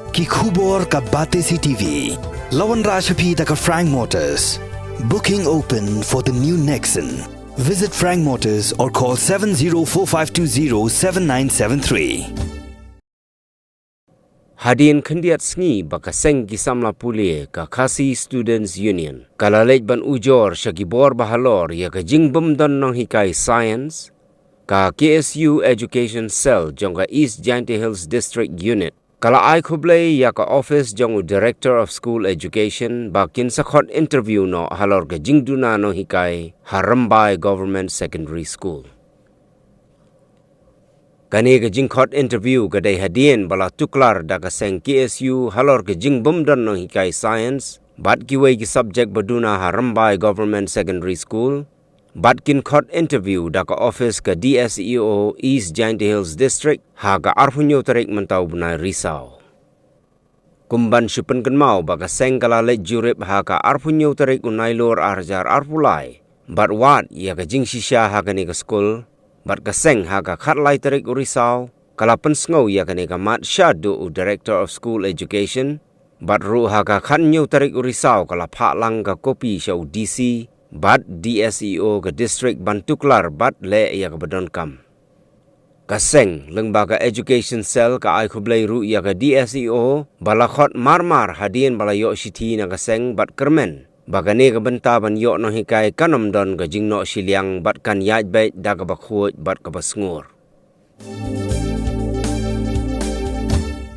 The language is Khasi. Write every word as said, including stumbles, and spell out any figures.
Ki khubor ka Batesi TV. La wanrah sha phi da ka Frank Motors. Booking open for the new Nexon. Visit Frank Motors or call seven zero four five two zero seven nine seven three. Hadien khyndiat sngi ba ka seng ki samla pule ka Khasi Students Union ka la leit ban ujor sha ki bor ba halor ïa ka jingbymdon nonghikai science, ka K S U Education Cell jong ka East Jaintia Hills District Unit ka la ai khublei ïa ka office jong u Director of School Education ba kin sa khot interview noh halor ka jingduna nonghikai ha Rymbai Government Secondary School. Kane ka jingkhot interview ka dei hadien ba la tuklar da ka seng K S U halor ka jingbymdon nonghikai science bad kiwei ki subject ba duna ha Rymbai Government Secondary School, bad kin khot interview da ka office ka D S E O East Jaintia Hills District ha ka arphew hynñiew tarik mynta u bnai Risaw. Kum ban shu pynkynmaw ba ka seng ka la leit jurip ha ka arphew hynñiew tarik u Nailur ar hajar arphew lai bad wad ïa ka jingshisha ha kane ka skul, bad ka seng ha ka khatlai tarik u Risaw ka la pynsngew ïa kane ka mat shaduh u Director of School Education, bad ruh ha ka khathynñiew tarik u Risaw ka la phah lang ka kopi sha u D C bad D S E O ka district ban tuklar bad leh ïa kaba donkam. Ka seng lyngba ka Education Cell ka ai khublei ruh ïa ka D S E O ba la khot marmar hadien ba la ïoh shithi na ka seng bad kyrmen ba kane ka bynta ban ïoh nonghikai kan ym don ka jingnoh shiliang bad kan ïaid beit da kaba khuid bad kaba sngur.